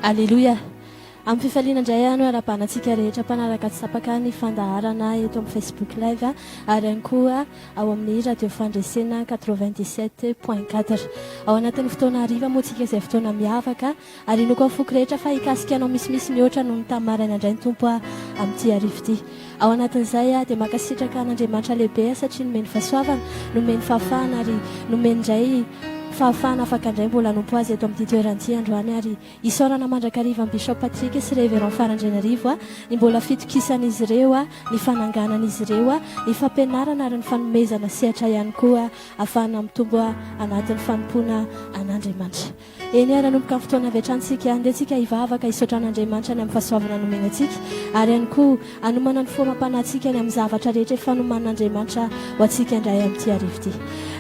Aleloia! Amin'ny fifaliana indray no iarahabana antsika rehetra mpanaraka tsy tapaka ny fandaharana eto amin'ny Facebook Live ary ihany koa ao amin'ny Radio Fandresena 97.4. Ao anatin'ny fotoana hariva moa tsika izay fotoana miavaka ary inoako amin'ny foko rehetra fa hikasika anao misimisy mihoatra noho ny tamin'ny maraina indray ny Tompo amin'ity hariva ity. Ao anatin'izay dia mankasitraka an'Andriamanitra lehibe aho satria nomeny fahasoavana, nomeny fahafahana ary nomeny indray fahafahana afaka indray mbola hanompo Azy eto amin'ity toerana ity androany ary Isaorana mandrakariva an'i Bishop Patrick sy Révérend Farandrianarivo ny mbola fitokisan'izy ireo, ny fananganan'izy ireo, ny fampianarana ary ny fanomezana sehatra ihany koa ahafahana mitombo anatin'ny fanompoana an'Andriamanitra. Eny ary hanomboka ny fotoana avy hatrany isika, andeha tsika hivavaka hisaotra an'Andriamanitra ny amin'ny fahasoavana nomeny antsika ary ihany koa hanomana ny fo amam-panahintsika ny amin'ny zavatra rehetra efa nomanin'Andriamanitra ho antsika indray amin'ity hariva ity.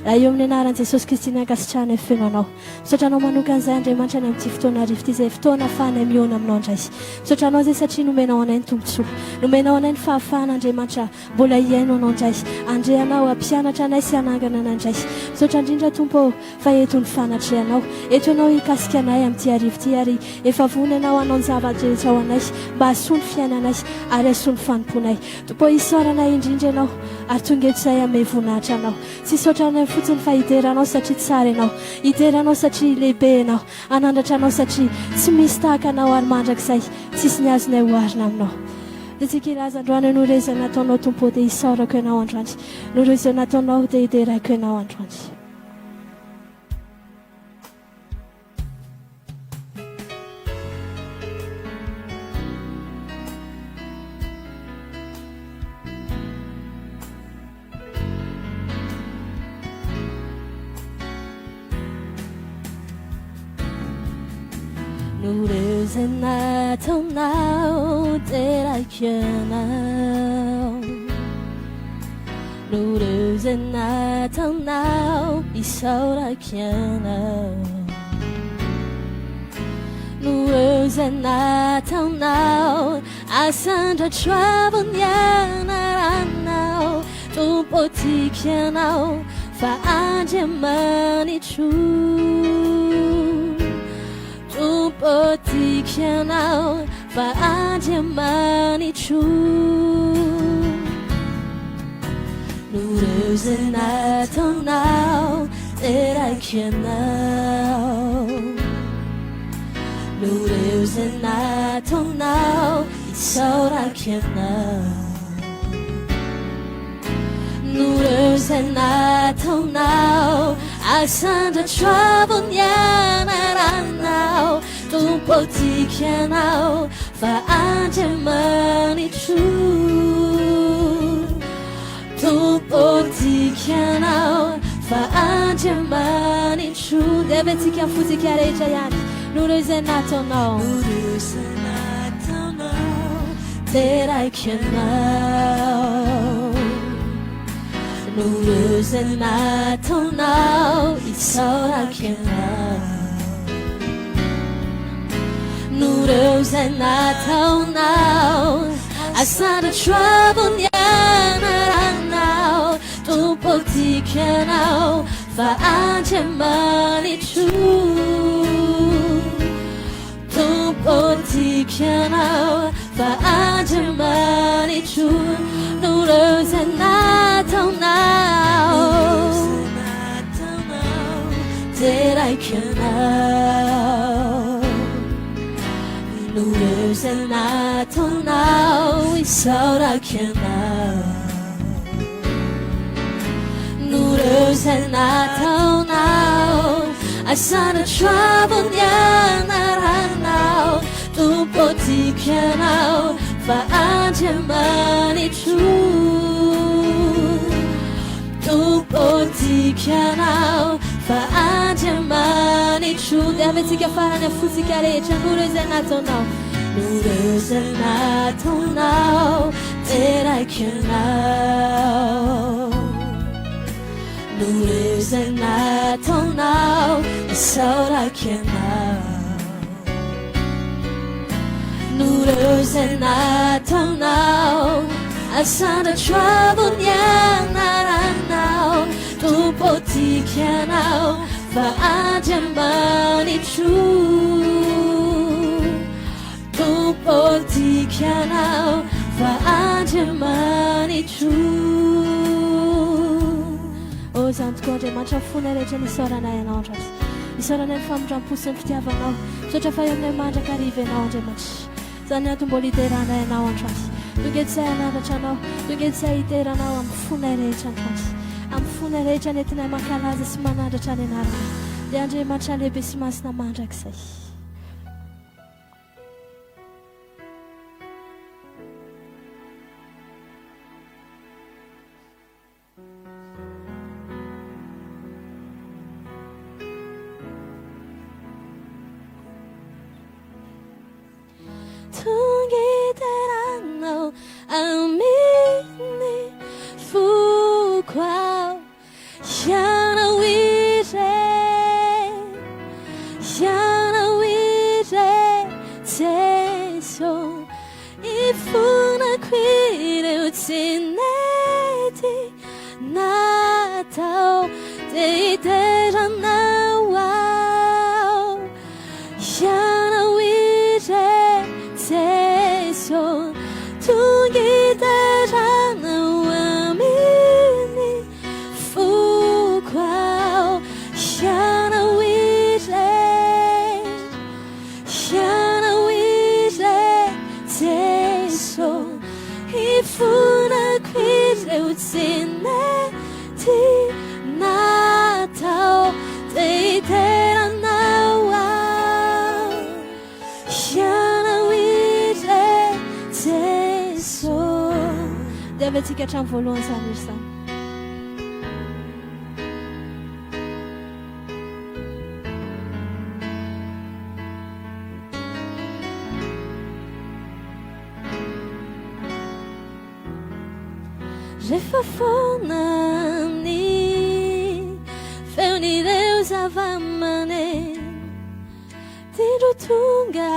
Ray eo amin'ny anaran'i Jesosy Kristy ny ankasitrahanay feno Anao. Misaotra Anao manokana izay Andriamanitra ny amin'ity fotoana hariva ity izay fotoana ahafahanay mihaona Aminao indray. Misaotra Anao izay satria nomenao anay ny tombontsoa. Nomenao anay ny fahafahana Andriamanitra mbola hihaino Anao indray. Handre Anao, hampianatra anay sy hanangana anay indray. Misaotra indrindra Tompo ô fa eto ny fanatrehanao. Eto Ianao hikasika anay amin'ity hariva ity ary efa vonona Ianao hanao ny zava-drehetra ho anay mba hahasoa ny fiainanay ary hahasoa ny fanompoanay. Tompo ô isaoranay indrindra Ianao ary tonga eto izahay hanome voninahitra Anao. Tsy hisaotra anay fotsiny fa hidera anao satria tsara ianao, hidera anao satria lehibe ianao, hanandratra anao satria tsy misy tahaka anao ary mandrakizay tsisy ny azonay oharina aminao. Dia tsika hilaza androany hoe noho ireo izay nataonao Tompo ô dia hisaorako ianao androany, noho ireo izay nataonao dia hideraiko ianao androany. Noho ireo izay nataonao deraiko ianao Noho ireo izay nataonao isaorako ianao Noho ireo izay nataonao Asandratra avo ny anaranao Tompo tiako ianao fa Andriamanitro Tompo tiako ianao fa Andriamanitro Noho ireo izay nataonao deraiko ianao Noho ireo izay nataonao isaorako ianao Noho ireo izay nataonao asandratro avo ny anaranao Tompo tiako ianao fa Andriamanitro Tompo tiako ianao fa Andriamanitro Dia aventsika ny fontsika rehetra ihany Noho ireo izay nataonao Noho ireo izay nataonao Deraiko ianao Noho ireo izay nataonao Isaorako ianao Noho ireo izay nataonao Asandratro avo ny anaranao Tompo tiako ianao fa Andriamanitro Tompo tiako ianao fa Andriamanitro Noho ireo izay nataonao Deraiko ianao Noho ireo izay nataonao Isaorako ianao Noho ireo izay nataonao Asanatro avo ny anaranao Tompo tiako ianao fa Andriamanitro Tompo tiako ianao fa Andriamanitro Dia aventsika farany afotsika rehetra Noho ireo izay nataonao Noho ireo izay nataonao Deraiko ianao Noho ireo izay nataonao Isaorako ianao Noho ireo izay nataonao Asandratro avo ny anaranao Tompo tiako ianao fa Andriamanitro. mbola tiako ianao fa Andriamanitro. Oh, izany tokoa Andriamanitra ny fonay rehetra no isaoranay Anao androany. Isaoranay ny famindram-po sy ny fitiavanao. Misaotra fa eo aminay mandrakariva Ianao Andriamanitra. Izany antony mbola hideranay Anao androany. Tonga eto izahay hanandratra Anao. Tonga eto izahay hidera Anao amin'ny fonay rehetra androany. Amin'ny fonay rehetra ny entinay mankalaza sy manandratra ny anaranao. Dia Andriamanitra lehibe sy masina mandrakizay. Tonga hideranao amin'ny foko aho. Ianao irery, Ianao irery, Jeso. Ifonako ireo tsy nety natao, dia hidera Anao aho. Ianao irery, Jeso, tonga hidera Anao amin'ny foko aho. Ianao irery. Ianao irery Jeso, ifonako ireo tsy nety natao, te hidera Anao aho. Ianao irery Jeso. Dia avy antsika hatramin'ny voalohany izany hira izany. Rehefa foana ny feon'ireo zava-maneno, tindro tonga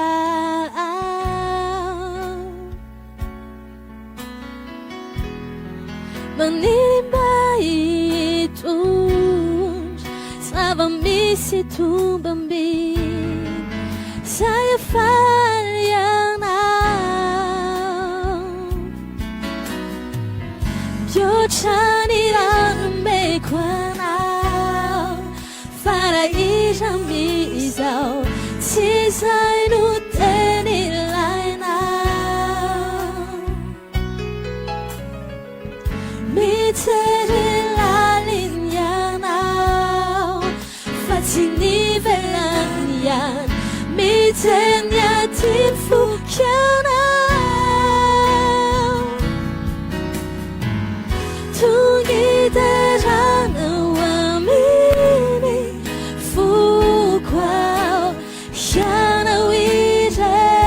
aho. Maniry mba hitondra zava-misy tombam-bidy izay hafaly ianao. Mihoatra ny rano omeko anao, fa raha iza amin'izao tsy izay no teny ilainao. Mijery lalina ianao fa tsy ny ivelany ihany. Mijery ny aty foko ianao. Tonga hideranao amin'ny foko aho. Ianao irery,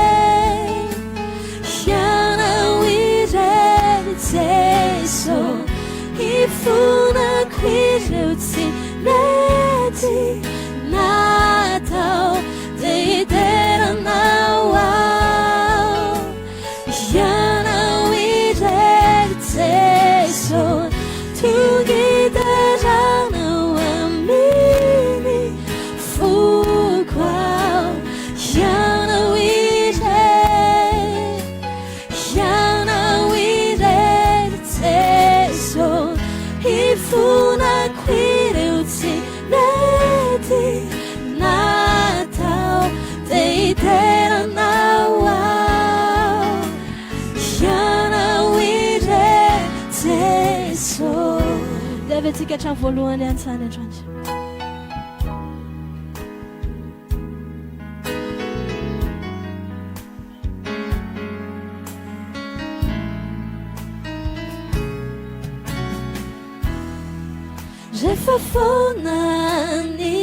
Ianao irery Jeso, ifonako ireo tsy nety natao, dia hidera Anao aho. Ianao irery Jeso, tonga hidera Anao amin'ny foko aho. Ianao irery, Ianao irery Jeso, ifonako ireo tsy nety natao, dia hidera Anao aho. Ianao irery Jeso. Dia avy antsika hatramin'ny voalohany ihany izany androany. Rehefa foana ny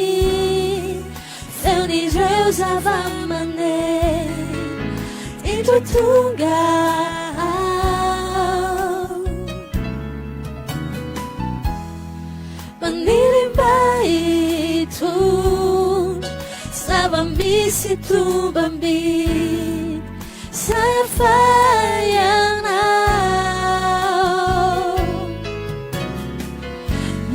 feon'ireo zava-maneno, indro tonga aho. Maniry mba hitondra zava-misy tombam-bidy izay hafaly anao.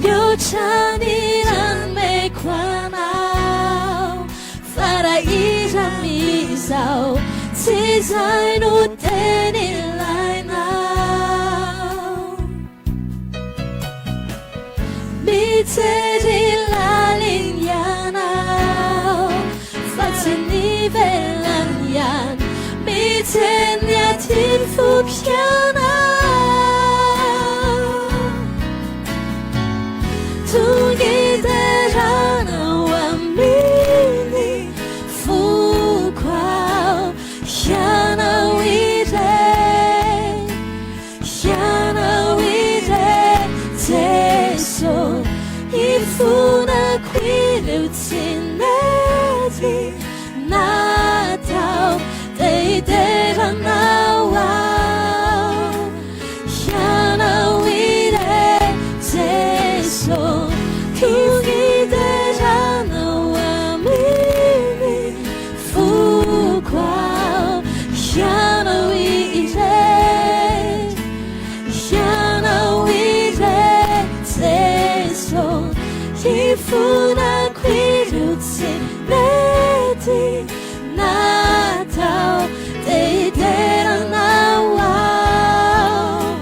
Mihoatra ny ranomeko anao, fa raha iza amin'izao tsy. Izay no teny ilainao. Mijery laliny ianao fa tsy ny ivelany ihany. Mijery ny aty foko ianao. Tonga hideranao amin'ny foko aho. Ianao irery, Ianao irery Jeso. Ifonako ireo tsy nety natao, te hidera Anao aho. Ianao irery Jeso. Tonga hidera Anao amin'ny foko aho. Ianao irery, Ianao irery Jeso. Ifonako ireo tsy mety natao, te hidera Anao aho.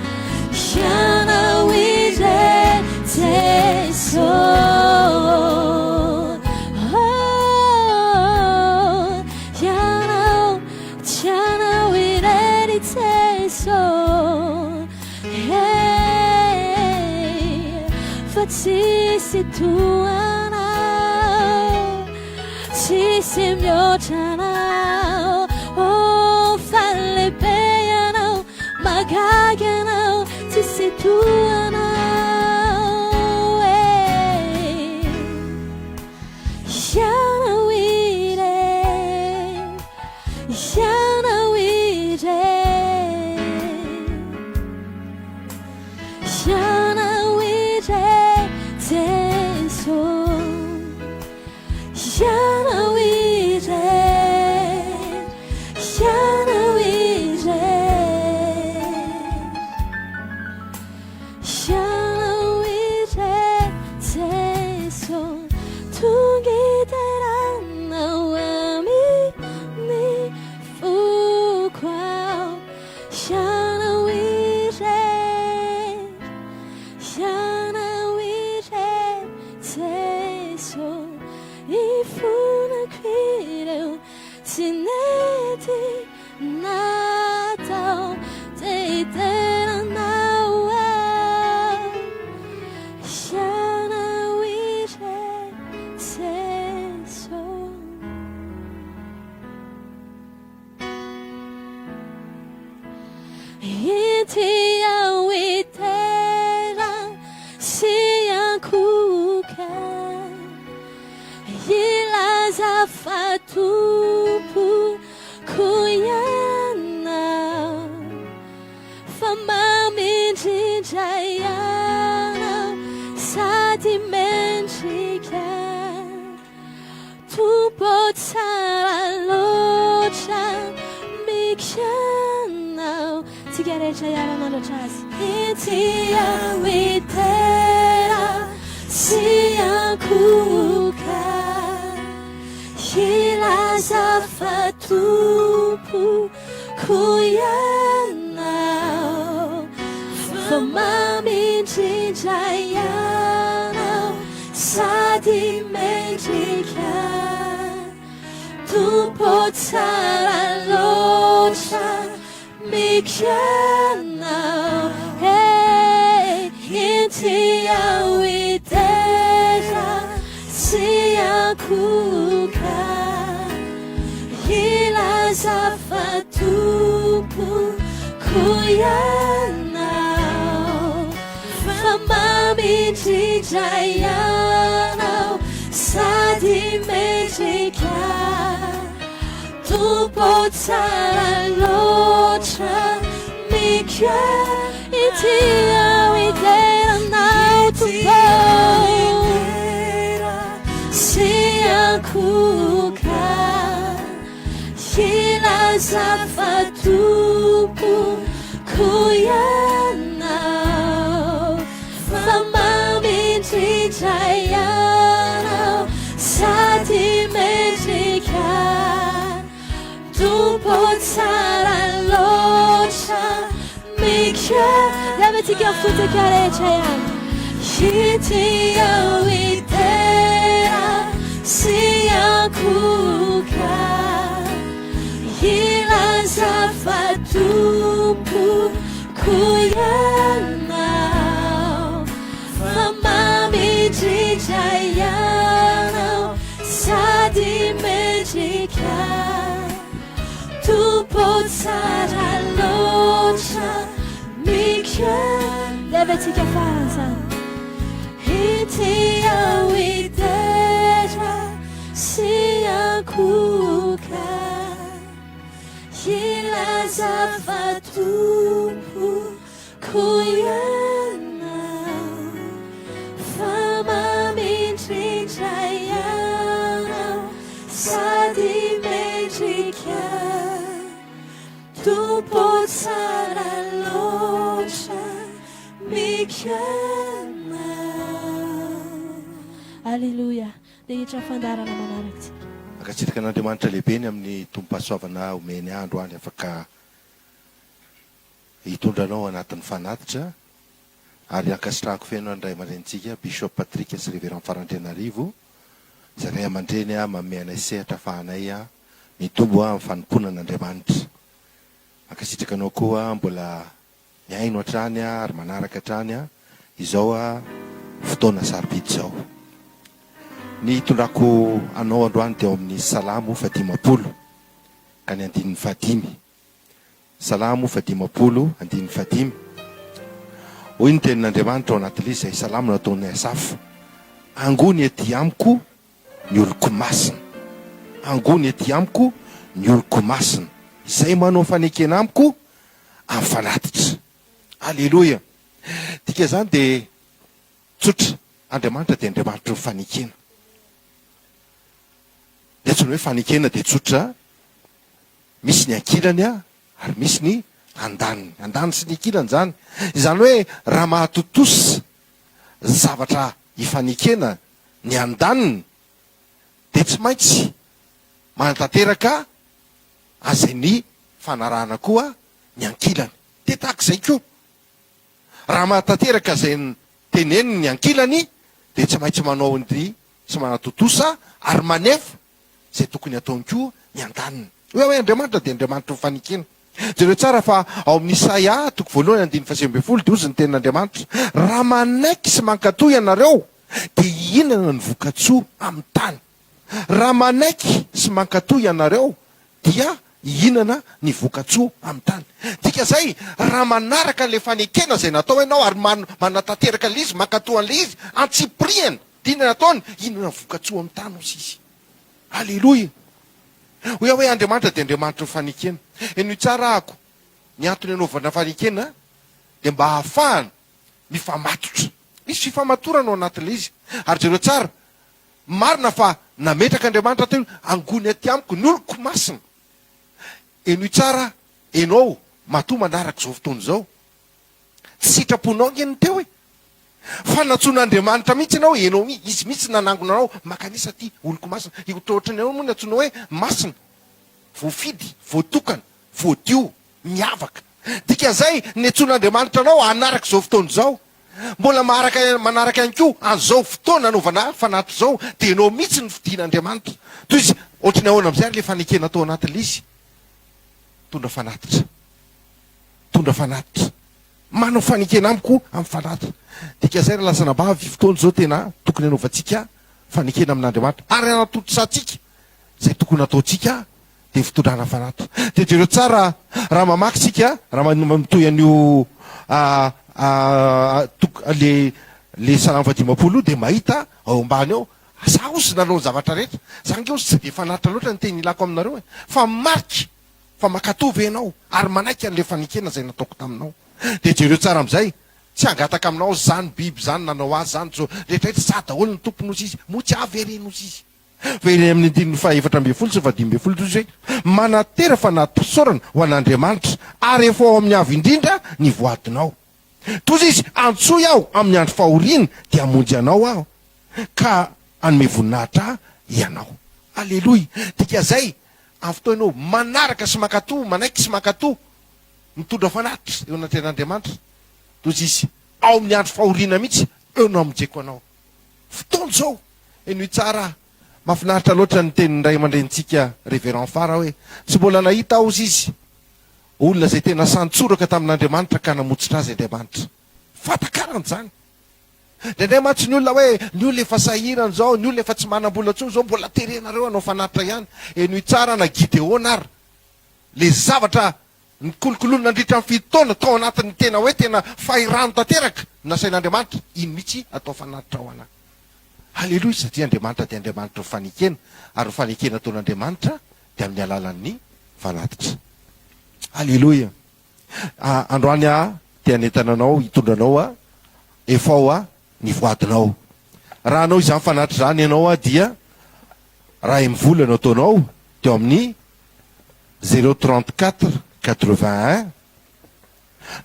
Ianao irery Jeso. Oh, Ianao, Ianao irery Jeso. Hey, fa tsisy toa Anao, tsisy mihoatra Anao. Oh, fa lehibe Ianao, mahagaga Ianao, tsisy toa Anao. Hey. Ianao irery, Ianao irery, Ianao irery Jeso. Ianao irery, Ianao irery. Ianao irery Jeso, tonga hideranao amin'ny foko aho. Ianao irery, Ianao irery Jeso, ifonako ireo tsy nety natao, te hidera Anao aho. Ianao irery Jeso. Inty aho hidera sy hiankohoka. Hilaza fa Tompoko Ianao, fa mamy indrindra Ianao sady mendrika. Tompo tsara loatra mikanao. Tsika rehetra hiara-mandratra azy. Inty aho hitera sy hiankohoka, hilaza fa Tompoko Ianao, fa mamy indrindra Ianao sady mendrika. Tompo tsara loatra mikanao. Hey, inty aho hidera sy hiankohoka, hilaza fa Tompoko Ianao, fa mamy indrindra Ianao sady mendrika. Tompo tsara loatra mika. Inty aho hidera Anao Tompo sy hiankohoka, hilaza fa Tompoko Ianao, fa mamy indrindra Ianao sady mendrika. Tompo tsara. Levantsika ny fontsika rehetra ihany. Ity aho hidera sy hiankohoka, hilaza fa Tompoko Ianao, fa mamy indrindra Ianao sady mendrika. Tompo tsara loatra Mika. Levantsika farany izany. Ity aho hidera sy hiankohoka, hilaza fa Tompoko Ianao, fa mamy indrindra Ianao sady mendrika. Tompo tsara loatra mikana. Aleloia. Dia hiditra fandaharana manaraka tsika. Mankasitraka an'Andriamanitra lehibe ny amin'ny tombom-pahasoavana omeny ahy androany afaka hitondra anao anatin'ny fanatitra ary ankasitrahako feno ny ray aman-drenintsika Bishop Patrick sy Révérend Fara Andrianarivo izay ray aman-dreny manome anay sehatra afahanay mitombo amin'ny fanompoana an'Andriamanitra. Mankasitraka anao koa mbola mihaino hatrany ary manaraka hatrany izao fotoana sarobidy izao. Ny hitondrako anao androany dia ao amin'ny Salamo fahadimampolo ka ny andininy fahadimy. Salamo fahadimampolo andininy fahadimy. Hoy ny tenin'Andriamanitra ao anatin'ilay izay salamo nataon'i Asafa, Angony ety amiko ny oloko masina. Angony ety amiko ny oloko masina, izay manao fanekena amiko amin'ny fanatitra. Aleloia! Dika izany dia tsotra, Andriamanitra dia Andriamanitry ny fanekena. Ny antsoina hoe fanekena dia tsotra, misy ny ankilany ary misy ny andaniny. Andaniny sy ny ankilany izany. Izany hoe raha mahatontosa zavatra ifanekena ny andaniny dia tsy maintsy manatanteraka azay ny fanarahana koa ny ankilany. Dia tahaka izay koa, raha mahatanteraka izay teneniny ny ankilany dia tsy maintsy manao ny sy manatontosa ary manefa izay tokony hataony koa ny andaniny. Hoy aho hoe Andriamanitra dia Andriamanitry ny fanekena. Jereo tsara fa ao amin'ny Isaia toko voalohany andininy fahasivy ambin'ny folo dia hozy ny tenin'Andriamanitra, Raha manaiky sy mankatò ianareo dia hihinana ny vokatsoa amin'ny tany. Raha manaiky sy mankatò ianareo dia hihinana ny vokatsoa amin'ny tany. Dika izay, raha manaraka an'ilay fanekena izay natao ianao ary manatanteraka an'ilay izy, mankatò an'ilay izy antsipiriany, dia inona nataony? Hihinana ny vokatsoa amin'ny tany hozy izy. Aleloia! Hoy aho hoe Andriamanitra dia Andriamanitry ny fanekena. Henoy tsara ahako, ny antony anaovana fanekena dia mba hahafahana mifamatotra. Misy fifamatorana ao anatin'ilay izy. Ary jereo tsara, marina fa nametraka Andriamanitra teo, angony aty amiko ny oloko masina. Henoy tsara enao matoa manaraka izao fotoana izao. Tsy sitraponao ange ny teo e! Fa nantsoin'Andriamanitra mihitsy ianao, ianao mihitsy, Izy mihitsy nanangona anao, mankanesa aty, oloko masina. Ohatrohatran'ny ahoana moa ny antsoina hoe masina? Voafidy, voatokana, voadio, miavaka. Dikan'izay, niantsoan'Andriamanitra anao hanaraka izao fotoana izao. Mbola maharaka manaraka ihany koa an'izao fotoana anaovana fanatitra izao, dia ianao mihitsy no fidian'Andriamanitra. Toy izy, ohatran'ny ahoana amin'izay ary ilay fanekena tao anatin'ilay izy? Mitondra fanatitra. Mitondra fanatitra. Manao fanekena amiko amin'ny fanatitra. Dika izay ry lasanabavy, fotoana izao tena tokony hanaovantsika fanekena amin'Andriamanitra ary hanatontosantsika izay tokony hataontsika dia fitondrana fanatitra. Dia jereo tsara raha mamaky isika, raha mitohy an'io toko le le salamo fahadimampolo io dia mahita ao ambany ao, za ozy nanao ny zavatra rehetra, za ange ozy tsy dia fanatitra loatra ny teny ilako aminareo e, fa marika fa mankatò ve ianao ary manaiky an'ilay fanekena izay nataoko taminao? Dia jereo tsara amin'izay, tsy hangataka aminao izany biby izany nanao azy izany jo rehetra rehetra za daholo ny tompony ozy izy, moa tsy ahy ve ireny ozy izy? Fa eny amin'ny andininy faha-14 sy faha-15 toy izay, Manatera fanati-pisaorana ho an'Andriamanitra, ary efa ao amin'ny Avo Indrindra ny voadinao. Toy izy, Antsoy aho amin'ny andro fahoriana, dia hamonjy anao aho, ka hanome voninahitra ahy ianao. Aleloia! Dikan'izay, amin'ny fotoana ianao manaraka sy mankatò, manaiky sy mankatò, mitondra fanatitra eo anatrehan'Andriamanitra. Tozy izy, Ao amin'ny andro fahoriana mihitsy, eo no hamonjeko anao. Fotoana izao! Henoy tsara aho. Mahafinaritra loatra ny tenin'ny ray aman-drenintsika Révérend Fara hoe, Tsy mbola nahita aho, hozy izy, olona izay tena sahy nitsoraka tamin'Andriamanitra ka namotsitra azy Andriamanitra. Fahatakarana izany. Indraindray mantsy ny olona hoe, ny olona efa sahirana izao, ny olona efa tsy manam-bola intsony izao, mbola terenareo hanao fanatitra ihany. Henoy tsara na Gideona ary, ilay zavatra nikolokoloiny nandritra ny fito taona tao anatin'ny tena hoe tena fahirano tanteraka no nasain'Andriamanitra, iny mihitsy atao fanatitra ho anà. Haleloia, satria Andriamanitra dia Andriamanitry ny fanekena, ary ny fanekena ataon'Andriamanitra dia amin'ny alalan'ny fanatitra. Haleloia. Androany aho te hanentana anao hitondra anao aho, efao aho ny voadinao. Raha hanao izany fanatitra izany ianao dia raha MVola no ataonao teo amin'ny zéro 34 81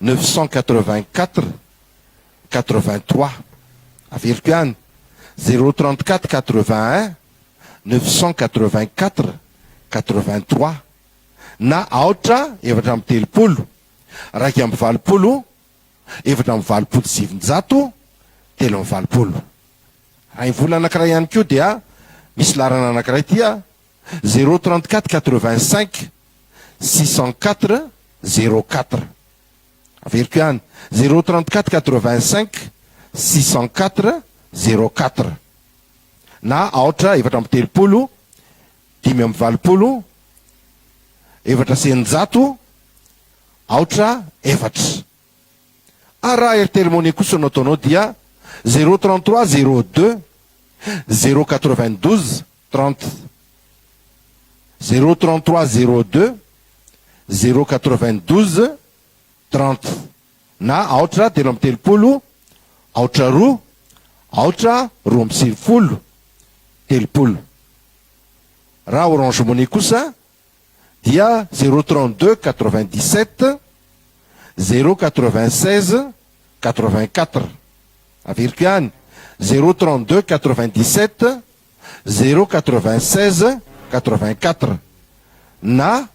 984 83. Averiko ihany, zéro 34 81 984 83 na aotra 34 81 984 83. Raha vola anankiray ihany koa dia misy laharana anankiray ity a, zéro 34 85 604 04. Averiko ihany, zéro 34 85 604 04 na aotra 34 85 604 aotra efatra. Ary raha Airtel Money kosa no ataonao dia zéro 33 02 zéro 92 30. Zéro 33 02 zéro 92 30 na aotra 33 aotra 2 aotra 92 30. Raha Orange Money kosa dia zéro 32 97 zéro 96 84. Averiko ihany, zéro 32 97 zéro 96 84 na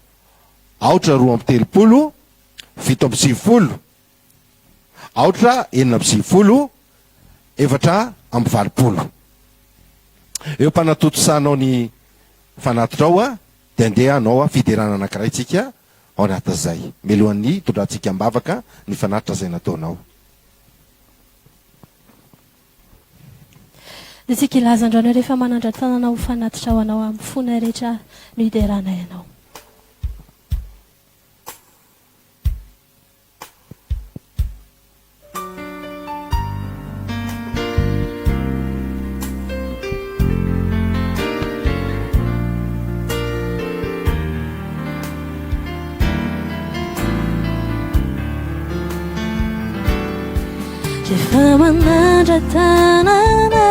aotra 32 97 aotra 96 84. Eo am-panatotosanao ny fanatitrao a, dia andeha hanao fiderana anankiray tsika ao anatin'izay, mialohan'ny hitondrantsika am-bavaka ny fanatitra izay nataonao. Dia tsika hilaza androany hoe rehefa manandra-tanana ho fanatitra ho anao amin'ny fonay rehetra no hideranay anao. Rehefa manandra-tanana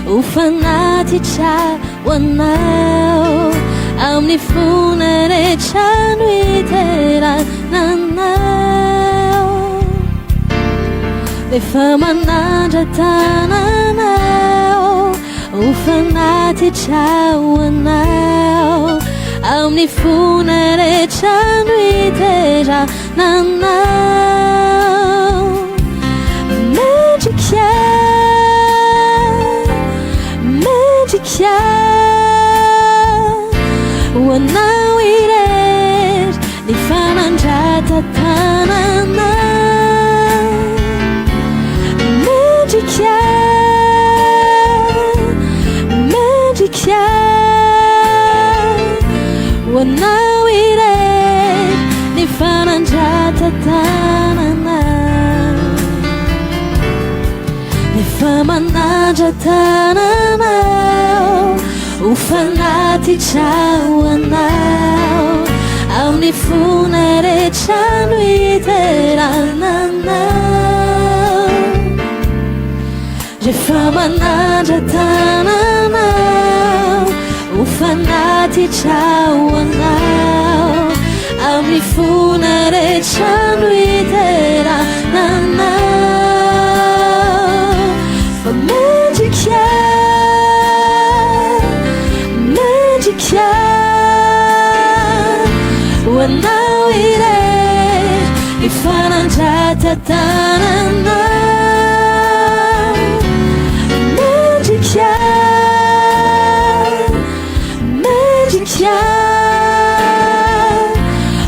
ho fanatitra ho anao amin'ny fona rehetra no iterana anao. Rehefa manandra-tanana ho fanatitra ho anao amin'ny fona rehetra no iterana anao. Mendrika, mendrika ho anao irery ny fanandratan-tanana. Mendrika, mendrika ho anao irery ny fanandratan-tanana. Efa manandra-tanana ho fanatitra ho anao amin'ny fona rehetra no hiderana anao. Rehefa manandra-tanana ho fanatitra ho anao amin'ny fona rehetra no hiderana anao. Fa mendrika, mendrika ho anao irery. ny fanandratan-tanana. Mendrika, mendrika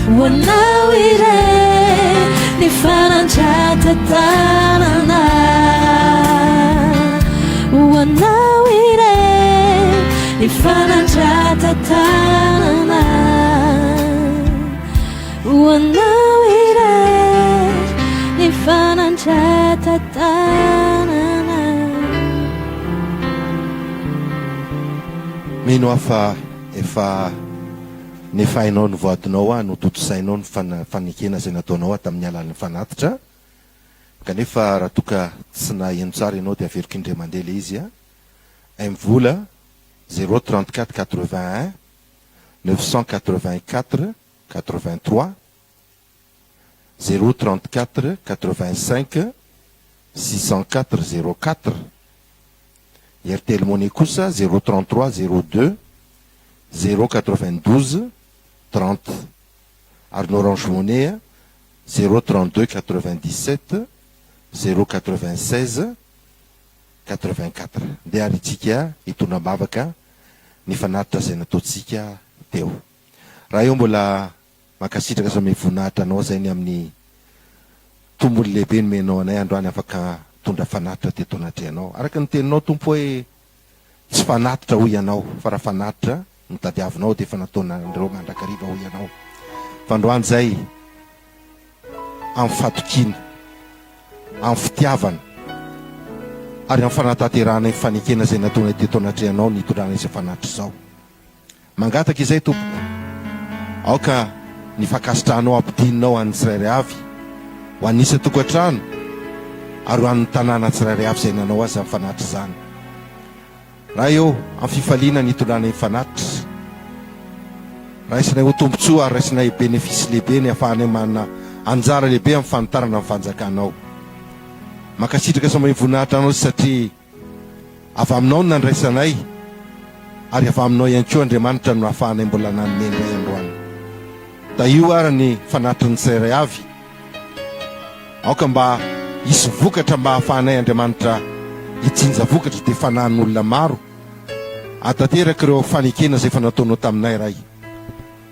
ho anao irery ny fanandratan-tanana. Ho anao irery ny fanandratan-tanana. Ho anao irery ny fanandratan-tanana. Mino aho fa efa nefainao ny voadinao aho, notontosainao ny fanekena izay nataonao aho tamin'ny alalan'ny fanatitra. Kanefa raha toa ka tsy naheno tsara ianao dia averiko indray mandeha ilay izy a! MVola, zéro 34 81 984 83, zéro 34 85 604 04. Ny Airtel Money kosa zéro 33 02 zéro 92 30. Ary ny Orange Money zéro 32 97 zéro 96 84. Ndeha ary itsika hitondra am-bavaka ny fanatitra izay nataontsika teo. Raha eo mbola mankasitraka sy mamehy voninahitra anao izay ny amin'ny tombony lehibe nomenao anay androany afaka mitondra fanatitra teto anatrehanao. Araka ny teninao Tompo hoe tsy fanatitra hoy ianao fa raha fanatitra no tadiavinao dia efa nataonareo mandrakariva hoy ianao. Fa androany izay amin'ny fatokiana, amin'ny fitiavana ary amin'ny fanatanterahana ny fanekena izay nataonay teto anatrehanao ny hitondrana izao fanatitra izao. Mangataka izay tompoko, aoka ny fankasitrahanao ampidininao an'ny tsirairay avy, ho an'ny isan-tokantrano ary ho an'ny tanàna tsirairay avy izay nanao azy izany fanatitra izany. Ray ô, amin'ny fifaliana ny hitondranay ny fanatitra. Raisinay ho tombontsoa ary raisinay benefisy lehibe ny ahafahanay manana anjara lehibe amin'ny fanitarana ny fanjakanao. Mankasitraka sy mamehy voninahitra Anao satria avy Aminao no nandraisanay ary avy Aminao ihany koa Andriamanitra no nahafahanay mbola nanome indray androany. Tahio ary ny fanatitry ny tsirairay avy. Aoka mba hisy vokatra mba hahafahanay Andriamanitra hijinja vokatra dia fanahin'olona maro hahatanteraka ireo fanekena izay efa nataonao taminay Ray.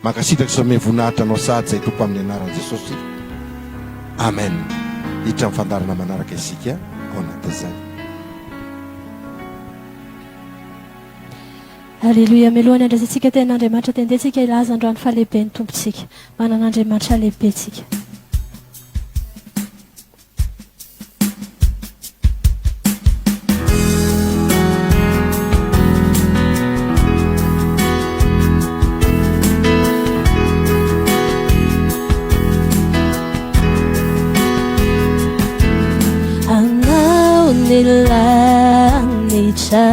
Mankasitraka sy manome voninahitra Anao sahady izay Tompo amin'ny anaran'i Jesosy. Amen. Hiditra amin'ny fandaharana manaraka isika ao anatin'izay. Aleloia Mialohan'ny handraisantsika tenin'Andriamanitra dia ndeha tsika hilaza androany fa lehibe ny Tompontsika. Manana Andriamanitra lehibe tsika. Anao ny lanitra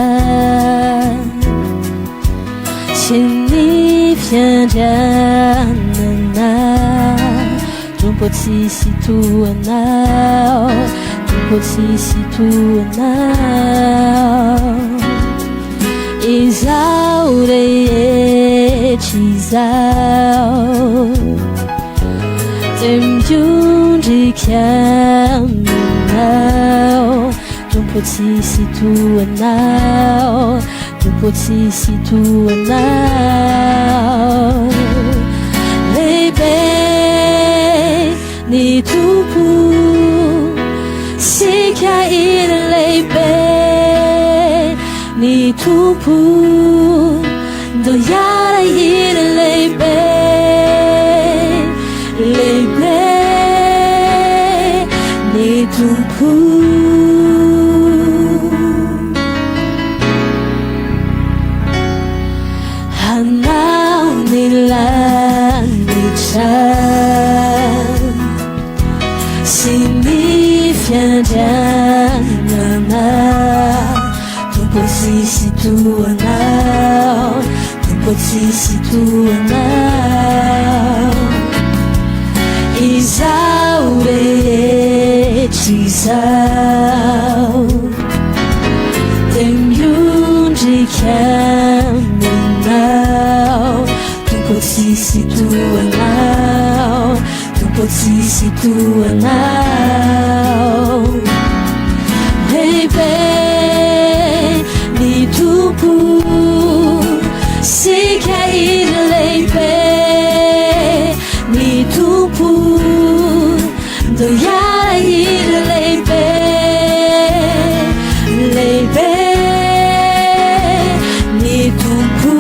sy ny fiandrianana Tompo tsisy toa anao Tompo tsisy toa anao Izao rehetra izao Dia miondrika aminao Tompo tsisy toa anao Tompo tsisy toa anao Lehibe ny Tompo Sika iry lehibe ny Tompo Ndao hiara hira lehibe Lehibe ny Tompo Hanao ny lanitra sy ny fiandrianana Tompo tsisy toa anao Tompo tsisy toa anao Izao rehetra izao Dia miondrika aminao Tompo tsisy toa anao Tompo. Tompo tsisy toa anao. Lehibe ny Tompo, sika iry lehibe ny Tompo, ndao hiara-hira lehibe, lehibe ny Tompo.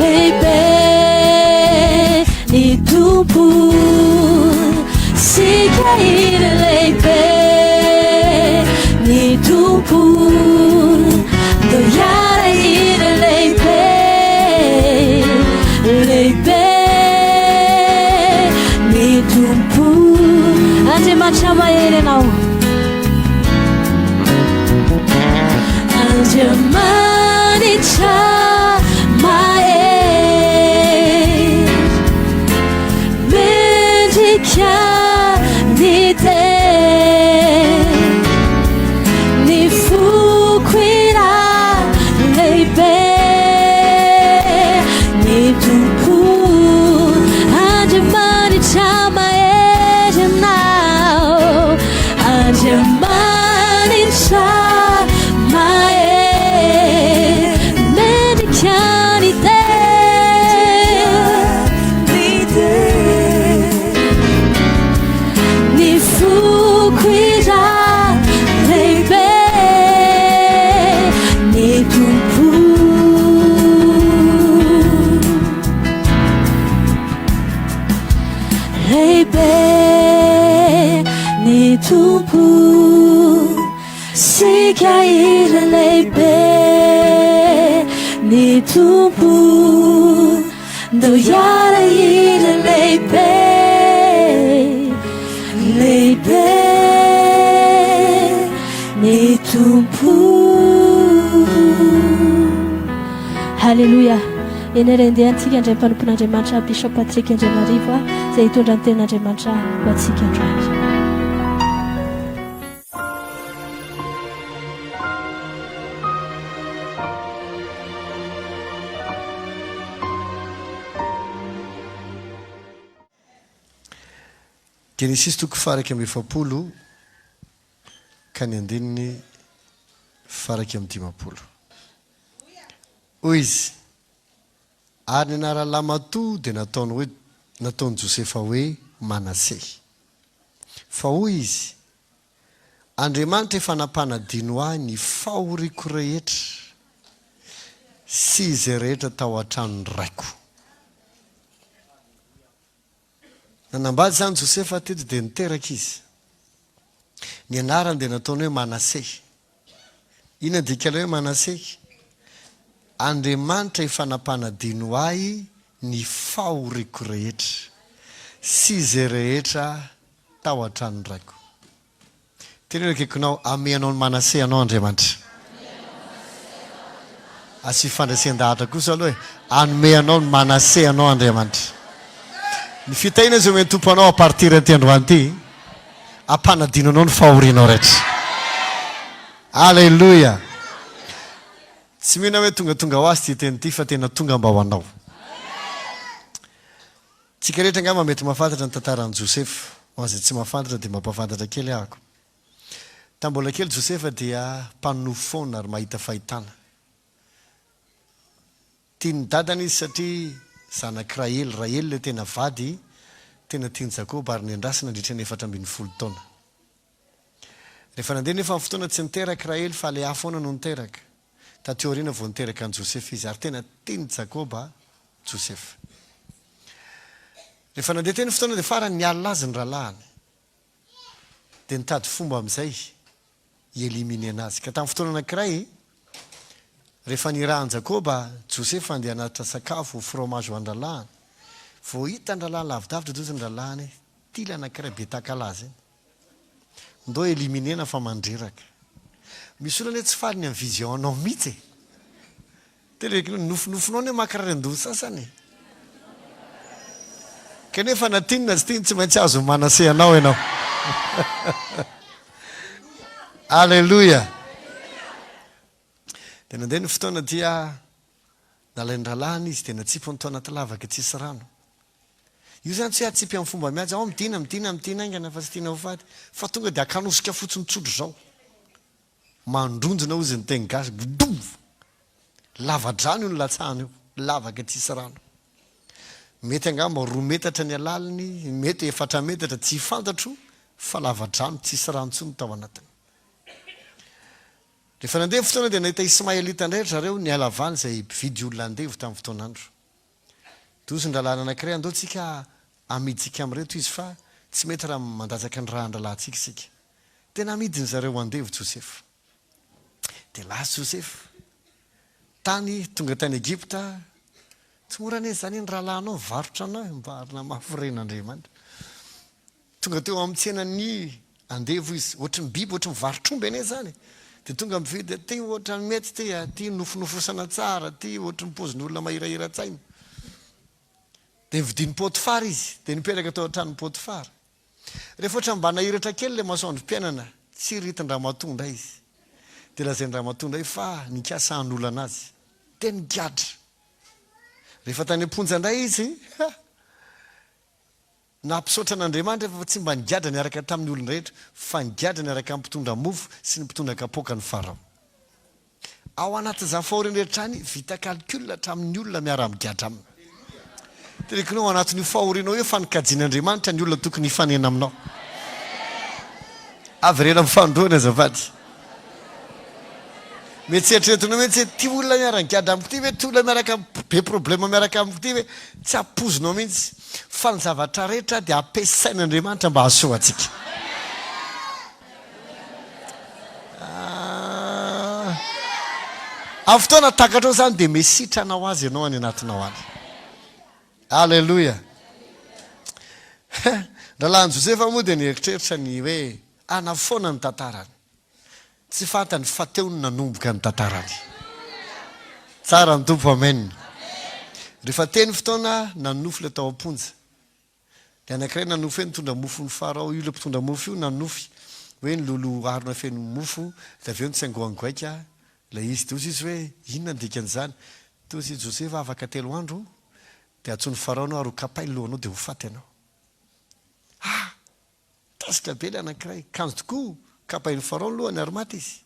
Lehibe ny Tompo, sika hira lehibe ny Tompo, ndao hiara-hira lehibe, lehibe ny Tompo. Andriamanitra mahery Ianao. Andriamanitra mahery, mendrika ny teny, ny foko iray lehibe, ny Tompo Andriamanitra mahery Ianao. Andriamanitra mahery, mendrika ny teny, ny foko iray lehibe, ny Tompo. Lehibe ny Tompo, sika hira lehibe ny Tompo, ndao hiara-hira lehibe, lehibe ny Tompo. Haleloia! Eny ary andeha antsika handray ny mpanompon'Andriamanitra Bishop Patrick Andrianarivo izay hitondra ny tenin'Andriamanitra ho antsika androany. Genesisy toko faha-41 ka ny andininy faha-51. Hoy izy, Ary ny anaran'ny lahimatoa dia nataony hoe, nataon'i Josefa hoe Manase. Fa hoy izy, Andriamanitra efa nampanadino ahy ny fahoriako rehetra sy izay rehetra tao an-tranon'ny raiko. Nanambady izany Josefa teto dia niteraka izy. Ny anarany dia nataony hoe Manase. Inona ny dikan'ilay hoe Manase? Andriamanitra efa nampanadino ahy ny fahoriako rehetra sy izay rehetra tao an-tranon'ny raiko. Teneno akaikinao, Ameanao ny Manase anao Andriamanitra. Asio fandresen-dahatra kosa aloha e. Hanome anao ny Manase anao Andriamanitra. Ny fitahiana izay omen'ny Tompo anao à partir an'ity androany ity, hampanadino anao ny fahorianao rehetra. Alléluia. Tsy mino aho hoe tongatonga ho azy ity teny ity fa tena tonga mba ho anao. Tsika rehetra angamba mety mahafantatra ny tantaran'i Josefa. Ho an'izay tsy mahafantatra dia mampahafantatra kely ahako. Tamin'ny mbola kely Josefa dia mpanonofy foana ary mahita fahitana. Tian'ny dadany izy satria zanak'i Rahely. Rahely ilay tena vady tena tian'i Jakoba ary niandrasany nandritra ny 14 taona. Rehefa nandeha nefa ny fotoana tsy niteraka i Rahely fa Lea foana no niteraka. Taty aoriana vao niteraka an'i Josefa izy ary tena tian'i Jakoba Josefa. Rehefa nandeha teny ny fotoana dia farany nialona azy ny rahalahiny. Dia nitady fomba amin'izay hi-éliminer-na azy. Ka tamin'ny fotoana anankiray, rehefa nirahan'i Jakoba Josefa handeha hanatitra sakafo, fromage ho an-drahalahiny, vao hitan-drahalahy lavidavitra dia hoy ny rahalahiny, Ity ilay anankiray be takalaza iny. Ndao éliminer-na fa mandreraka. Misy olona anie tsy faly ny amin'ny vision anao mihitsy e. Tena ny nofinofinao anie mankarary an-doha sasany e. Kanefa na tiany na tsy tiany tsy maintsy azon'ny manase anao ianao. Alléluia. Dia nandeha ny fotoana dia. Nalain'ny rahalahiny izy dia natsipiny tao anaty lavaka tsisy rano. Io izany tsy hoe atsipy amin'ny fomba mihaja, ao midina, midina, midina haingana fa tsy tiana ho faty, fa tonga dia akanosika fotsiny tsotra izao. Mandronjina hozy ny teny gasy, gdouv! Lava-drano io nilatsahana io, lavaka tsisy rano. Mety angamba roa metatra ny halaliny, mety efatra metatra, tsy fantatro fa lava-drano tsisy rano intsony tao anatiny. Rehefa nandeha ny fotoana dia nahita Ismaelita indray ry zareo niala avy any izay mpividy olona andevo tamin'ny fotoan'andro. Dozy ny rahalahiny anankiray, andao tsika amidintsika amin'ireto izy fa tsy mety raha mandatsaka ny rà-an-drahalahintsika isika. Dia namidiny zareo ho andevo Josefa. Dia lasa Josefa. Tany, tonga tany Egypta, tsy mora anie izany ny rahalahinao mivarotra anao e, mba ary namafy ren'Andriamanitra. Tonga teo amin'ny tsenan'ny andevo izy, ohatry ny biby, ohatry ny varotr'omby anie izany e. Dia tonga mividy, ity ohatran'ny mety ity a, ity nofonofosana tsara, ity ohatry ny paozin'olona mahirahiran-tsaina. Dia nividian'i Potifara izy, dia nipetraka tao an-tranon'i Potifara. Rehefa ohatran'ny mba nahiratra kely ilay masoandrom-piainana, tsiritin-dramatoa indray izy. Dia lazain-dramatoa indray fa nikasa hanolana azy. Dia nigadra. Rehefa tany am-ponja indray izy, ha! Nampisaotra an'Andriamanitra fa tsy mba nigadra niaraka tamin'ny olon-drehetra, fa nigadra niaraka amin'ny mpitondra mofo sy ny mpitondra kapoaka ny Farao. Ao anatin'izany fahoriana rehetra izany, vita calcul hatramin'ny olona miara-migadra aminy. Teneniko anao, ao anatin'io fahorianao io, fa nokajian'Andriamanitra ny olona tokony hifanena aminao. Avereno amin'ny fanindroany azafady. Mety tsy eritreretinao mihitsy hoe ity olona miara-migadra amiko ity ve, ity olona miaraka be problème miaraka amiko ity ve, tsy ampoizinao mihitsy. Fa ny zavatra rehetra dia ampiasain'Andriamanitra mba hahasoa antsika. Ah. Amin'ny fotoana takatrao izany dia mesitrana ho azy ianao any anatinao any. Aleloia. Rahalahin'i Josefa moa dia nieritreritra ny hoe hanafoana ny tantarany. Tsy fantany fa teo no nanomboka ny tantarany. Tsara ny Tompo, Amen. Rehefa teny fotoana nanonofy ilay tao am-ponja. Dia anankiray nanonofy hoe nitondra mofon'i Farao, io ilay mpitondra mofo io nanonofy hoe niloloha harona feno mofo, dia avy eo nitsaingoangoaika ilay izy. Dia hoy izy hoe, inona ny dikan'izany? Dia hoy i Josefa, afaka telo andro dia hantsoin'i Farao ianao ary ho kapainy ny lohanao dia ho faty ianao. Ah! Tezitra be ilay anankiray. Kanjo tokoa, kapain'i Farao ny lohany ary maty izy.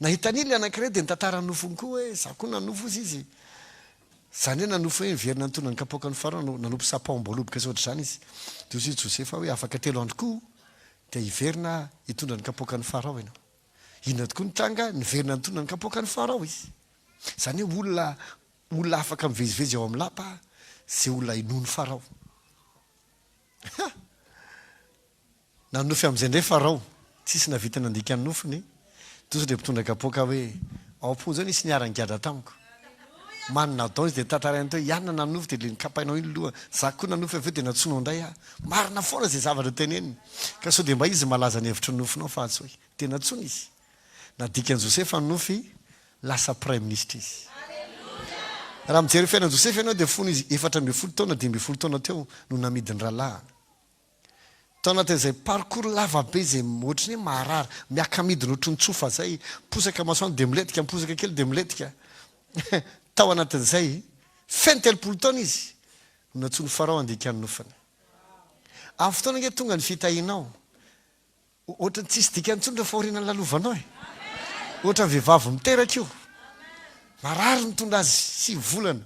Nahita an'iny ilay anankiray dia nitantara ny nofiny koa hoe, izaho koa nanofy hozy izy. Izany hoe nanofy hoe niverina nitondra ny kapoakan'i Farao, nanopy sampahom-boaloboka sy ohatr'izany izy. Dia hozy i Josefa hoe, afaka telo andro koa dia hiverina hitondra ny kapoakan'i Farao ianao. Inona tokoa ny tranga? Niverina nitondra ny kapoakan'i Farao izy. Izany hoe olona olona afaka mivezivezy ao amin'ny lapa izay olona inoan'i Farao. Ha! Nanonofy amin'izay indray Farao. Tsisy nahavita nandika ny nofiny. Doso ilay mpitondra kapoaka hoe, Ao am-ponja ao nisy niara-nigadra tamiko. Manina dao izy dia tantarainy teo, Ianona nanonofy dia ilay nokapainao iny ny lohany. Za koa nanonofy avy eo dia nantsoinao indray aho. Marina foana izay zavatra teneniny. Ka sao dia mba izy malaza ny hevitry ny nofinao fa antsoy. Dia nantsoina izy. Nadikan'i Josefa ny nofy, lasa praiminisitra izy. Raha mijery ny fiainan'i Josefa ianao dia fony izy 14 taona, 15 taona teo no namidy ny rahalahiny. Tao anatin'izay parcours lava be izay ohatry ny hoe maharary, miaka-midina ohatry ny tsofa izay, miposaka masoandro dia milentika, miposaka kely dia milentika. Tao anatin'izay, feno 30 taona izy no nantsoin'i Farao handika ny nofiny. Amin'ny fotoana ange tonga ny fitahianao, Ohatran'ny tsisy dikany intsony ireo fahoriana lalovanao e! Ohatran'ny vehivavy miteraka io. Marary nitondra azy sivy volana.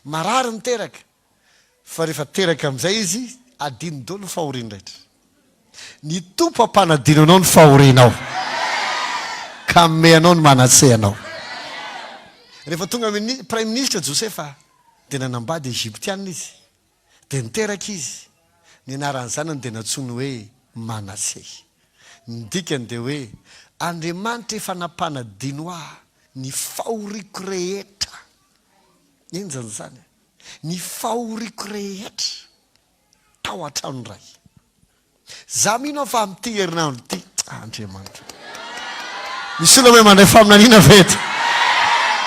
Marary niteraka. Fa rehefa teraka amin'izay izy, adino daholo ny fahoriany rehetra. Ny Tompo hampanadino anao ny fahorianao. Ka hanome anao ny manase anao. Rehefa tonga Praiminisitra Josefa dia nanambady Egyptiana izy. Dia niteraka izy. Ny anaran'ny zanany dia nantsoiny hoe Manase. Ny dikany dia hoe, Andriamanitra efa nampanadino ahy ny fahoriako rehetra. Henjana izany e! Ny fahoriako rehetra tao an-tranon-dray. Za mino aho fa amin'ity herinandro ity, Andriamanitra. Misy olona mahay mandray faminaniana ve eto?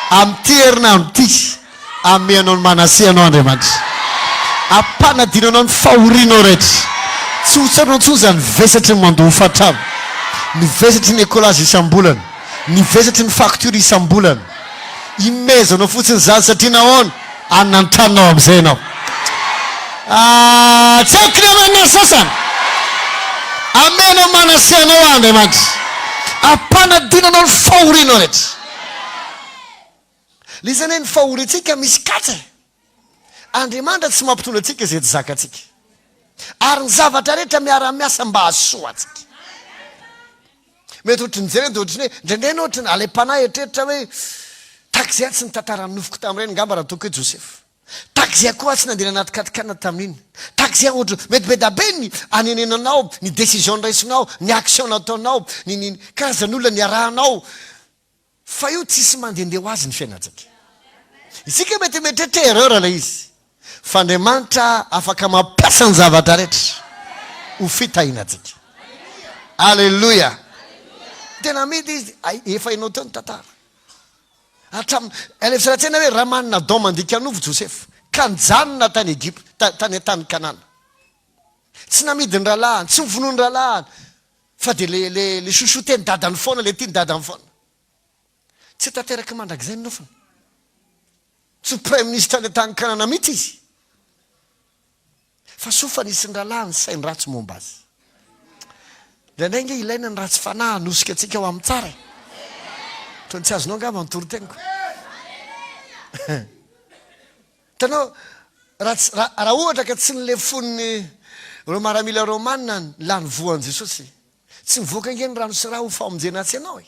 Amin'ity herinandro ity, hanome anao ny Manase anao Andriamanitra. Hampanadino anao ny fahorianao rehetra. Tsy ho tsaroanao intsony izany vesatry ny mandoa hofantrano, ny vesatry ny écolage isam-bolana, ny vesatry ny facture isam-bolana. Imezanao fotsiny izany satria nahoana? Any an-tranonao amin'izay ianao. Ah, tsy haiko ny amen ny sasany. Amenao Manase anao aho Andriamanitra. Ampanadino anao ny fahorianao rehetra. Ilay izy anie ny fahoriantsika misy katsa e. Andriamanitra tsy mampitondra antsika izay tsy zakantsika. Ary ny zavatra rehetra miara-miasa mba hahasoa antsika. Mety ohatry ny jerena dia ohatry ny hoe indraindray ianao ohatry ny alaim-panahy eritreritra hoe tahaka izay aho tsy nitantara ny nofiko tamin'ireny angamba raha toa ka hoe Josefa. Tahaka izay koa aho tsy nandeha nanaty katikana tamin'iny. Tahaka izay aho ohatry mety be dia be ny anenenanao, ny décision noraisinao, ny action nataonao, ny ny karazan'olona niarahanao. Fa io tsisy mandehandeha ho azy ny fiainantsika. Isika mety mieritreritra hoe erreur ilay izy. Fa Andriamanitra afaka mampiasa ny zavatra rehetra ho fitahiana antsika. Alléluia. Tena amidy izy, efa hainao teo ny tantara. Hatramin'ny, alaivo sary an-tsaina hoe raha manana don mandika nofo Josefa, ka nijanona tany Egypta, tany an-tany Kanana. Tsy namidy ny rahalahiny, tsy novonoiny ny rahalahiny, Fa dia le le le chouchouter-n'ny dadany foana, le tian'ny dadany foana. Tsy tanteraka mandrakizay ny nofiny. Tsy ho praiminisitra any an-tany Kanana mihitsy izy. Fa soa fa nisy ny rahalahy nisainy ratsy momba azy. Indraindray ange ilaina ny ratsy fanahy hanosika antsika ho amin'ny tsara e. Toa ny tsy azonao angamba ny toriteniko. Hitanao, raha tsy, raha, raha ohatra ka tsy nilefonin'ny ireo maramila romana ny lany voan'i Jesosy, tsy nivoaka ange ny rano sy ra ho famonjena atsy ianao e.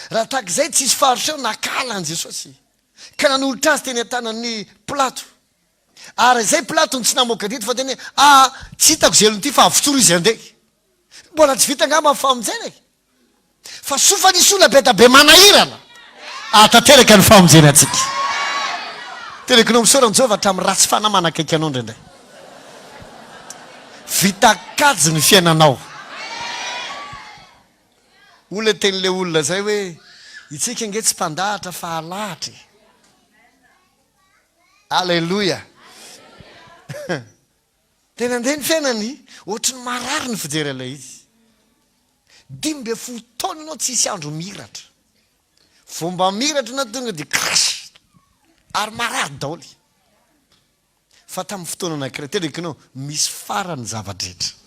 Raha tahaka izay, tsisy fariseo nakala an'i Jesosy, ka nanolotra azy teny an-tanan'i Pilato. Ary izay Pilato no tsy namoaka didy fa teny hoe, ah, tsy hitako izay olona ity fa avotsoro izy handeha. Mbola tsy vita angamba ny famonjena e. Fa soa fa nisy olona be da be manahirana hahatanteraka ny famonjena antsika. Teneniko anao misaora an'i Jehovah hatramin'ny ratsy fanahy manakaiky anao indraindray. Vita kajy ny fiainanao. Hoy ilay tenin'ilay olona izay hoe, Itsika ange tsy mpandahatra fa alahatra e. Aleloia. Dia nandeha ny fiainany, ohatry ny marary ny fijery an'ilay izy. 15 taona ianao tsisy andro mihiratra. Vao mba mihiratra ianao tonga dia crash! Ary marary daholo. Fa tamin'ny fotoana anankiray, teneniko anao, misy farany ny zava-drehetra.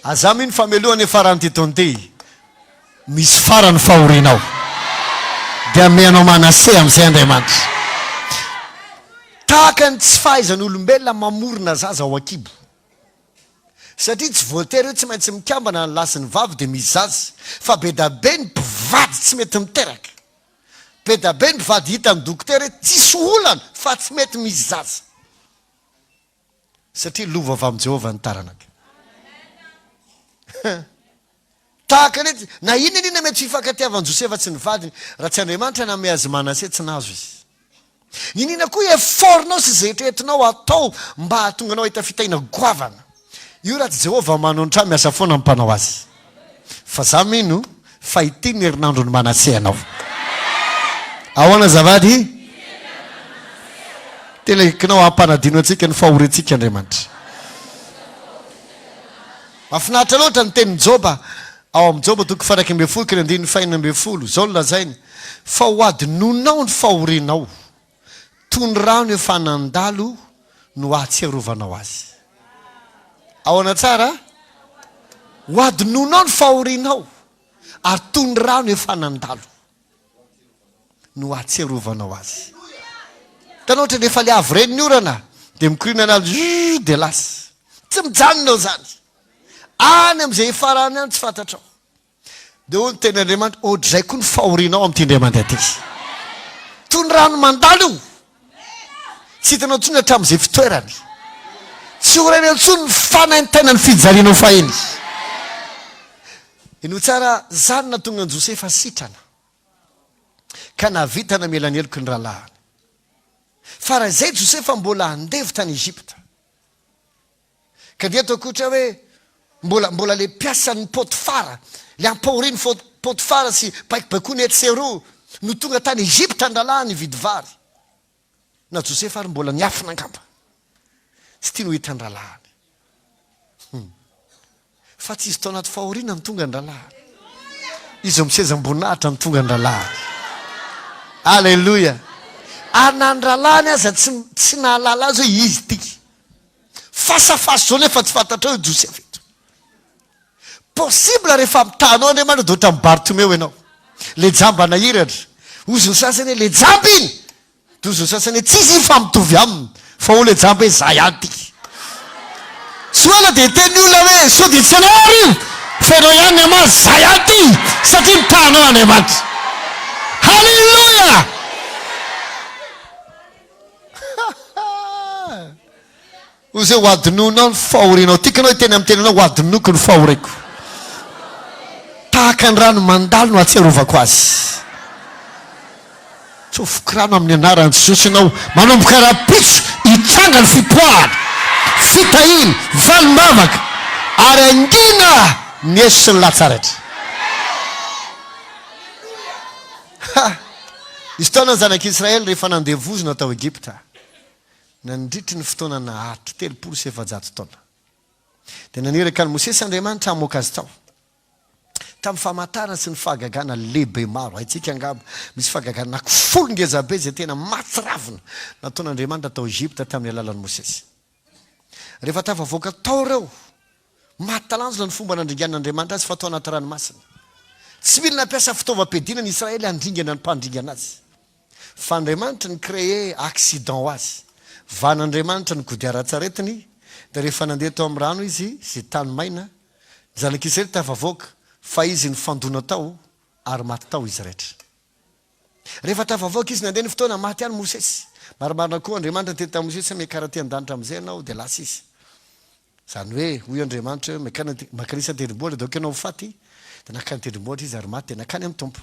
Aza mino fa meloha ny faran'ity taona ity. Misy farany fahorianao. Dia hanome anao Manase amin'izay Andriamanitra. Tahaka ny tsy fahaizan'olombelona mamorona zaza ao an-kibo. Satria tsy voatery hoe tsy maintsy mikambana ny lahy sy ny vavy dia misy zaza. Fa be da be ny mpivady tsy mety miteraka. Be da be ny mpivady hitan'ny dokotera hoe tsisy olana fa tsy mety misy zaza. Satria lova avy amin'i Jehovah ny taranaka. Tahaka ny hoe, na inona na inona mety fifankatiavan'i Josefa sy ny vadiny, raha tsy Andriamanitra nanome azy Manase, tsy nahazo izy. Niniana koa effort-nao sy izay eritreretinao hatao mba hahatonga anao hahita fitahiana goavana. Io raha tsy Jehovah manao ny trano, miasa foana ny mpanao azy. Fa za mino fa ity ny herinandron'i Manase anao. Ahoana azafady? Tena ekenao hampanadino antsika ny fahoriantsika Andriamanitra. Mahafinaritra loatra ny tenin'i Joba ao amin'ny Joba toko faha-11 ka ny andininy faha-16. Izao no lazainy, Fa ho hadinonao ny fahorianao, toy ny rano efa nandalo no hahatsiarovanao azy. Ahoana tsara? Ho hadinonao ny fahorianao, ary toy ny rano efa nandalo no hahatsiarovanao azy. Hitanao ohatran'ny efa le avy ireny ny orana dia mikoriana ny ala zzzz dia lasa. Tsy mijanona eo izany. Any amin'izay hifarany any tsy fantatrao. Dia hoy ny tenin'Andriamanitra, ohatr'izay koa ny fahorianao amin'ity indray mandeha ity. Toy ny rano mandalo io. Tsy hitanao intsony hatramin'izay fitoerany. Tsy ho renao intsony ny fanaintainan'ny fijalianao fahiny. Henoy tsara, izany nahatonga an'i Josefa sitrana, ka nahavita namela ny heloky ny rahalahiny. Fa raha izay Josefa mbola andevo tany Egypta, ka dia ataoko ohatra hoe mbola mbola le mpiasan'ny Potifara, le ampahorian'i Potifara sy baikobaikoany etsy sy eroa, no tonga tany Egypta ny rahalahiny hividy vary. Na Josefa ary mbola niafina angamba. Tsy tiany ho hitan'ny rahalahiny. Hum. Fa tsy izy tao anaty fahoriana no tonga ny rahalahiny. Izy eo amin'ny sezam-boninahitra no tonga ny rahalahiny. Aleloia! Ary na ny rahalahiny aza tsy, tsy nahalala azy hoe izy ity. Fasafasa izao nefa tsy fantatrao io Josefa eto. Possible rehefa mitaha anao Andriamanitra dia ohatran'i Bartimeo ianao. Le jamba nahiratra. Hozy ny sasany hoe le jamba iny! Toy izao sasany hoe tsisy iny fa mitovy aminy fa hoy ilay jamba hoe za ihany ty. Tsy ho ela dia hiteny ny olona hoe sao dia tsy ianao ary io fa ianao ihany ny hamaly za ihany ty satria mitaha anao Andriamanitra. Haleloia! Hoy izy hoe, Ho adinoinao ny fahorianao. Tiako ianao hiteny amin'ny tenanao, Ho adinoko ny fahoriako. Tahaka ny rano mandalo no ahatsiarovako azy. Tsofiko rano amin'ny anaran'i Jesosy ianao. Manomboka rahampitso, hitranga ny fipoahana, fitahiana, valim-bavaka, ary hangina ny eso sy ny latsa-rehetra. Ha! Nisy fotoana ny zanak'Israely rehefa nandevozina tao Egypta. Nandritry ny fotoana naharitra 430 taona, dia naniraka an'i Mosesy Andriamanitra hamoaka azy tao, tamin'ny famantarana sy ny fahagagana lehibe maro. Haintsika angamba, misy fahagagana anankifolo ngezabe izay tena mahatsiravina nataon'Andriamanitra tao Egypta tamin'ny alalan'i Mosesy. Rehefa tafavoaka tao ireo, mahatalanjona ny fomba nandringanan'Andriamanitra azy fa tao anaty ranomasina. Tsy mila nampiasa fitaovam-piadiana ny Israely handringana ny mpandringana azy. Fa Andriamanitra ni-créer accident ho azy. Vahan'Andriamanitra ny kodiaran-tsaretiny, dia rehefa nandeha tao amin'ny rano izy, izay tany maina, ny zanak'Israely tafavoaka, fa izy nifandona tao, ary maty tao izy rehetra. Rehefa tafavoaka izy, nandeha ny fotoana, maty ihany Mosesy. Marimarina koa, Andriamanitra niteny tamin'i Mosesy hoe, Miakara aty an-danitra amin'izay ianao, dia lasa izy. Izany hoe, hoy Andriamanitra hoe, Miakara, mankanesa an-tendrombohitra, dia aoka ianao ho faty. Dia nankany an-tendrombohitra izy ary maty, dia nankany amin'ny Tompo.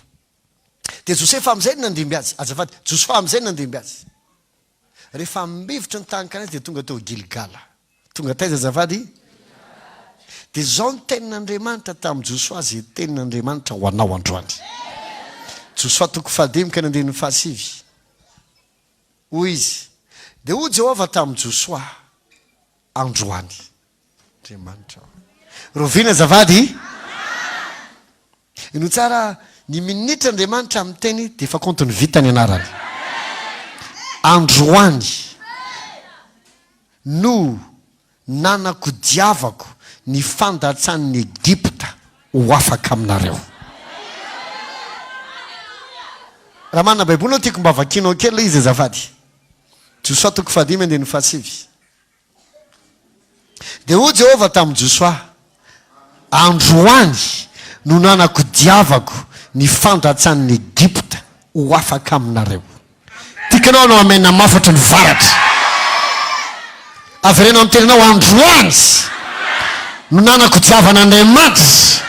Dia Josefa amin'izay no nandimby azy. Azafady, Josoa amin'izay no nandimby azy. Rehefa mivotry ny tany Kanana izy dia tonga teo Gilgala. Tonga taiza azafady? Dia izao ny tenin'Andriamanitra tamin'i Josoa izay tenin'Andriamanitra ho anao androany. Josoa toko fahadimy ka ny andininy fahasivy. Hoy izy, Dia hoy Jehovah tamin'i Josoa, Androany. Andriamanitra ô. Rovina azafady? Inoa tsara ny minitra Andriamanitra miteny dia efa compte-ny vita ny anarany. Androany no nanakodiavako ny fandatsan'ny Egypta ho afaka aminareo. Raha manana baiboly ianao tiako mba vakianao kely ilay izy azafady. Josoa toko fahadimy andininy fahasivy. Dia hoy Jehovah tamin'i Josoa, Androany no nanakodiavako ny fandatsan'ny Egypta ho afaka aminareo. Tiako ianao hanao amena mafy ohatry ny varatra. Avereno amin'ny tenanao, Androany no nanakodiavan'Andriamanitra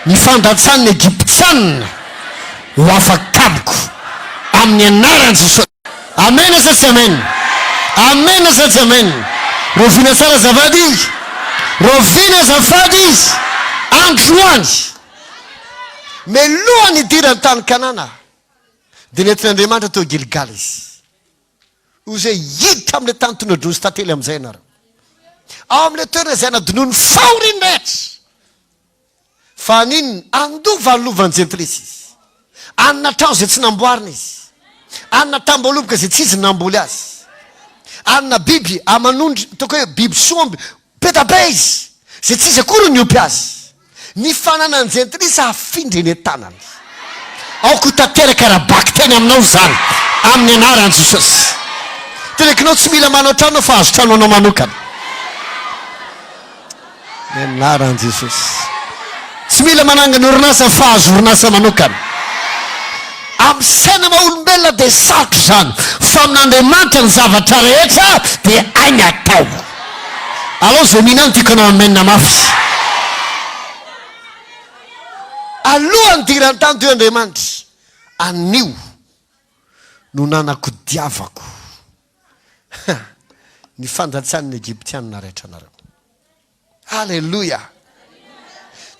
ny fandatsan'ny Egyptiana ho afaka amiko, amin'ny anaran'i Jesosy. Amena sa tsy amena? Amena sa tsy amena? Rahoviana tsara azafady izy? Rahoviana azafady izy? Androany! Melohan'ny hidirany tany Kanana, dia nentin'Andriamanitra teo Gilgala izy. Hoy izy hoe, Hiditra amin'ilay tany tondra-droa sy tantely amin'izay ianareo. Ao amin'ilay toerana izay hanadinoan'ny fahoriany rehetra. Fa haninona? Handova ny lovan'ny jentilisa izy. Hanana trano izay tsy namboarina izy. Hanana tamim-boaloboka izay tsy izy no namboly azy. Hanana biby aman'ondry, ataoko hoe biby sy omby, be dia be izy, izay tsy izy akory no niompy azy. Ny fananan'ny jentilisa hafindra eny an-tanany. Aoka ho tanteraka ara-bakiteny aminao izany, amin'ny anaran'i Jesosy. Teneniko tsy mila manao trano fa azo trano anao manokana. Ny anaran'i Jesosy. Tsy mila manangana orinasa fa azo orinasa manokana. Amin'ny saina maha olombelona dia sarotra izany, fa amin'Andriamanitra ny zavatra rehetra dia hainy atao. Alao izay mino any tiako hanao amen mafy. Alohan'ny hidirany tany toy Andriamanitra, anio no nanakodiavako ny fandatsan'ny Egyptiana raitra anareo. Aleloia!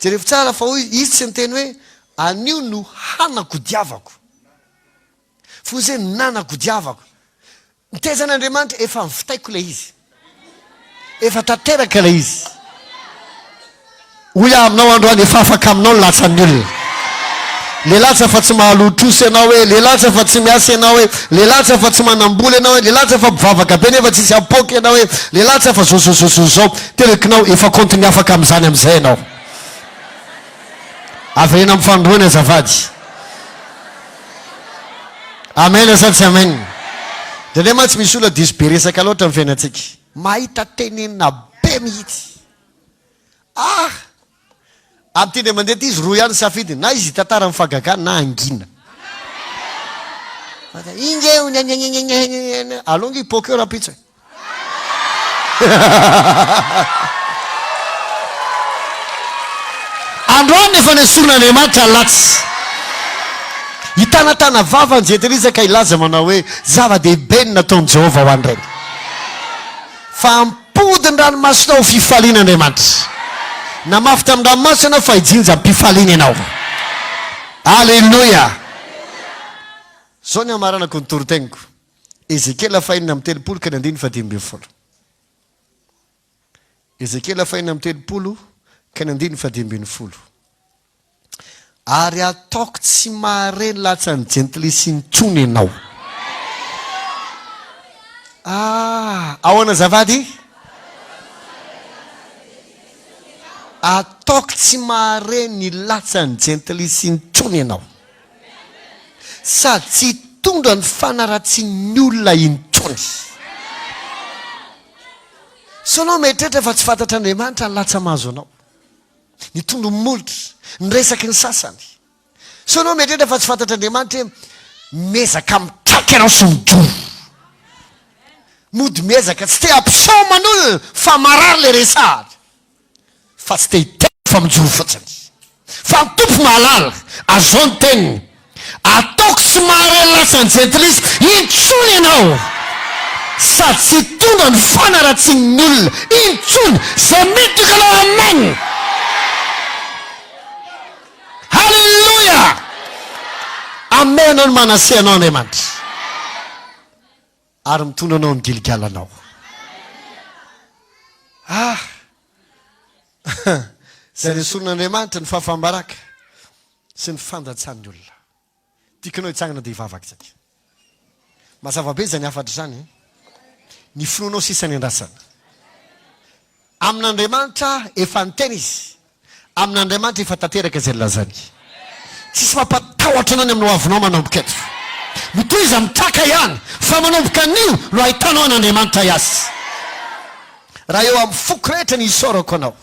Jerevo tsara fa hoy izy tsy niteny hoe anio no hanakodiavako. Fa hoy izy hoe nanakodiavako. Nitezan'Andriamanitra efa nivitaiko ilay izy. Efa tanteraka ilay izy. Hoy aho aminao androany, efa afaka aminao ny latsan'ny olona. Le latsa fa tsy mahaloa trosa ianao e, le latsa fa tsy miasa ianao e, le latsa fa tsy manam-bola ianao e, le latsa fa mpivavaka be nefa tsisy apoaka ianao e, le latsa fa zao zao zao zao zao. Terekinao, efa kaontin'ny afaka amin'izany amin'izay ianao. Avereno amin'ny fanindroany azafady. Amen sa tsy amen? Indraindray mantsy misy olona diso be resaka loatra amin'ny fiainantsika. Mahita tenenina be mihitsy. Ah! Amin'ity indray mandeha ity izy roa ihany ny safidiny, na izy hitantara ny fahagagana na hangina. Inge aleo ange hipoka eo rahampitso e. Androany efa nesorin'Andriamanitra latsa. Hitanatana vava ny jentilisa ka hilaza manao hoe, Zava-dehibe ny nataon'i Jehovah ho an'ireny. Fa hampody ny ranomasonao ho fifaliana Andriamanitra. Namafy tamin'ny ranomaso ianao fa hijinja am-pifaliana ianao. Aleloia! Izao ny hamaranako ny toriteniko. Ezekiela fahenina amby 30 ka ny andininy faha-15. Ezekiela fahenina amby 30 ka ny andininy faha-15. Ary hataoko tsy mahare ny latsan'ny jentilisa intsony ianao. Ah, ahoana azafady? Ataoko tsy mahare ny latsan'ny jentilisa intsony ianao. Sady tsy hitondra ny fanaratsian'ny olona intsony. Sao ianao mieritreritra fa tsy fantatr'Andriamanitra ny latsa mahazo anao. Ny tondron'ny molotra, ny resaky ny sasany. Sao ianao mieritreritra fa tsy fantatr'Andriamanitra hoe miezaka mitraika ianao sy mijoro. Mody miezaka tsy te hampiseho aman'olona fa marary ilay resahana. Fa tsy te hiteny fa mijoro fotsiny. Fa ny Tompo mahalala, ary izao ny teniny, Ataoko tsy mahare ny lasan'ny jentilisa intsony ianao, sady tsy hitondra ny fanaratsian'ny olona intsony izay miditra anao. Amen! Haleloia! Amen anao ny Manase anao Andriamanitra. Ary mitondra anao amin'ny Gilgalanao. Ah! Izay nesorin'Andriamanitra ny fahafaham-baraka sy ny fandatsan'ny olona. Tiako ianao hitsangana dia hivavaka isika. Mazava be izany hafatra izany eh? Ny finoanao sisa ny andrasana. Amin'Andriamanitra efa niteny Izy. Amin'Andriamanitra efa tanteraka izay nilazany. Tsisy mampatahotra anao ny amin'ny hoavinao manomboka eto. Mitohiza mitraka ihany fa manomboka anio no ahitanao an'Andriamanitra hiasa. Raha eo amin'ny foko rehetra ny hisaorako anao.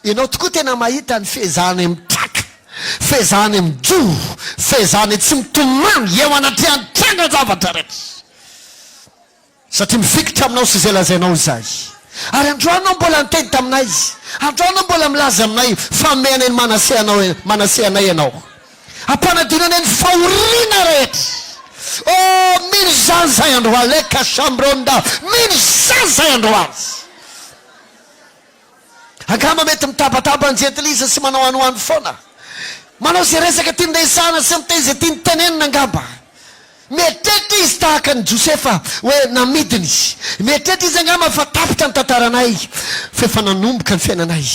Ianao tokoa tena mahita ny fiezahanay mitraka, fiezahanay mijoro, fiezahanay tsy mitomany eo anatrehan'ny trangan-javatra rehetra. Satria mifikitra aminao sy izay lazainao izahay. Ary androany aho mbola niteny taminay, androany aho mbola milaza aminay fa hamehanay ny Manase anao, Manase anay ianao. Hampanadino anay ny fahoriana rehetra. Oh, mino izany izahay androany, leka shambronda, mino izany izahay androany. Angamba mety mitabataba ny jentilisa sy manao anoano foana. Manao izay resaka tiany resahana sy miteny izay tiany tenenina angamba. Mieritreritra izy tahaka an'i Josefa hoe namidiny. Mieritreritra izy angamba fa tapitra ny tantaranay, fa efa nanomboka ny fiainanay.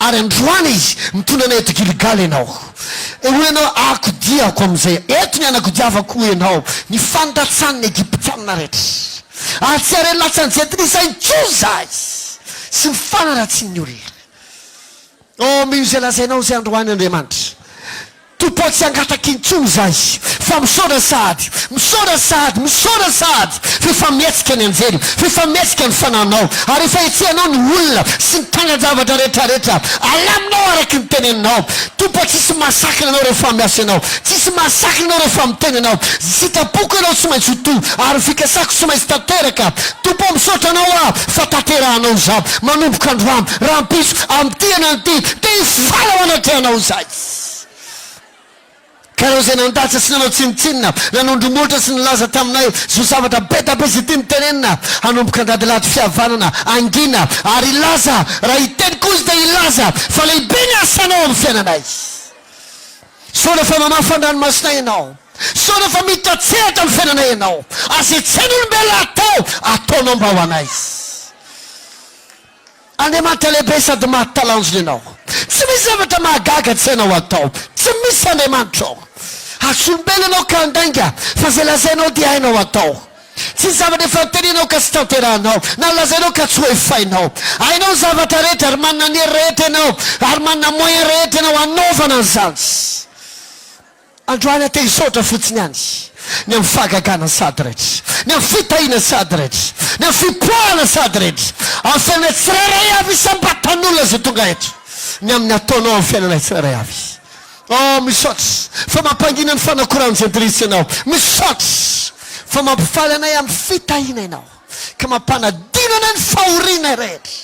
Ary androany mitondra anay eto Gilgala ianao. Hoy ianao, Akodiako amin'izay eto ny anakodiavako, hoy ianao, ny fandatsan'ny Egyptiana rehetra. Ary tsy hare latsan'ny jentilisa intsony izahay sy ny fanaratsian'ny olona. Oh, mino izay lazainao izay androany Andriamanitra. Tompo ô, tsy hangataka intsony izahay, fa misaotra sahady, misaotra sahady, misaotra sahady, fa efa mihetsika ny anjely, fa efa mihetsika ny Fanahinao, ary efa hetsehanao ny olona sy ny trangan-javatra rehetra rehetra. Alaminao araka ny teneninao. Tompo ô, tsisy mahasakana Anao rehefa miasa Ianao. Tsisy mahasakana Anao rehefa miteny Ianao. Ny sitrapoko Ianao tsy maintsy ho to, ary ny fikasako tsy maintsy tanteraka. Tompo ô, misaotra Anao aho fa tanterahanao izaho. Manomboka androany, rahampitso, amin'ity anio ity, dia hifaly ao anatrehanao izahay. Ka ireo izay nandatsa sy nanao tsinontsinona, nanondro molotra sy nilaza taminay zo zavatra be da be izay tiany tenenina, hanomboka handadilady fihavanana, hangina, ary hilaza, raha hiteny koa izy dia hilaza fa lehibe ny asanao amin'ny fiainanay. Saotra fa mamafa ny ranomasinay ianao. Saotra fa miditra an-tsehatra amin'ny fiainanay ianao. Ary izay tsy hain'olombelona atao, ataonao mba ho anay. Andriamanitra lehibe sady mahatalanjona Ianao. Tsy misy zavatra mahagaga tsy hainao atao. Tsy misy Andriamanitra ô. Azon'olombelona Ianao ka handainga, fa izay lazainao dia hainao atao. Tsy misy zavatra efa noteneninao ka tsy tanterahanao, na nolazainao ka tsy ho efainao. Hainao ny zavatra rehetra ary manana ny hery rehetra Ianao, ary manana moyen rehetra Ianao hanaovana an'izany. Androany aho te hisaotra fotsiny ihany ny amin'ny fahagagana sady rehetra, ny amin'ny fitahiana sady rehetra, ny amin'ny fipoahana sady rehetra, amin'ny fiainanay tsirairay avy isam-batan'olona izay tonga eto, ny amin'ny ataonao amin'ny fiainanay tsirairay avy. Oh, misaotra fa mampangina ny fanakoran'ny jentilisa Ianao. Misaotra fa mampifaly anay amin'ny fitahiana Ianao, ka mampanadino anay ny fahorianay rehetra.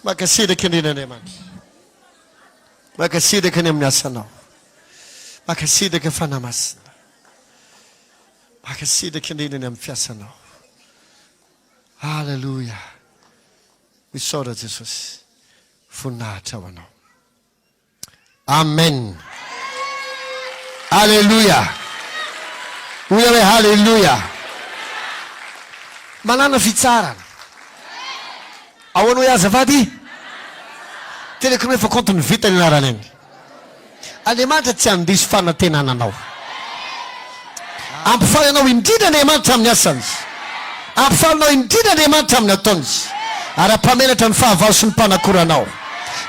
Mankasitraka indrindra Andriamanitra. Mankasitraka ny amin'ny asanao. Mankasitraka Fanahy Masina. Mankasitraka indrindra ny amin'ny fiasanao. Haleloia. Misaotra Jesosy. Voninahitra ho anao. Amen. Aleloia. Hoy aho hoe haleloia. Manàna fitsaharana. Ahoana hoy aho azafady? Teneko nefa compte ny vita ny anarana iny. Andriamanitra tsy handiso fanantenana anao. Hampifaly anao indrindra Andriamanitra amin'ny asany. Hampifaly anao indrindra Andriamanitra amin'ny ataony. Ary hampamenatra ny fahavalo sy ny mpanakora anao.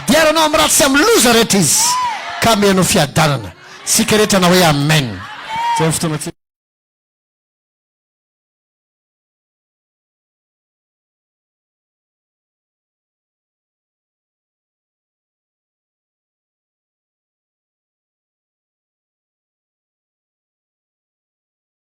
Diaro anao amin'ny ratsy sy amin'ny loza rehetra Izy, ka hamehy anao fiadanana. Isika rehetra hanao hoe Amen. Izay ny fotoanantsika.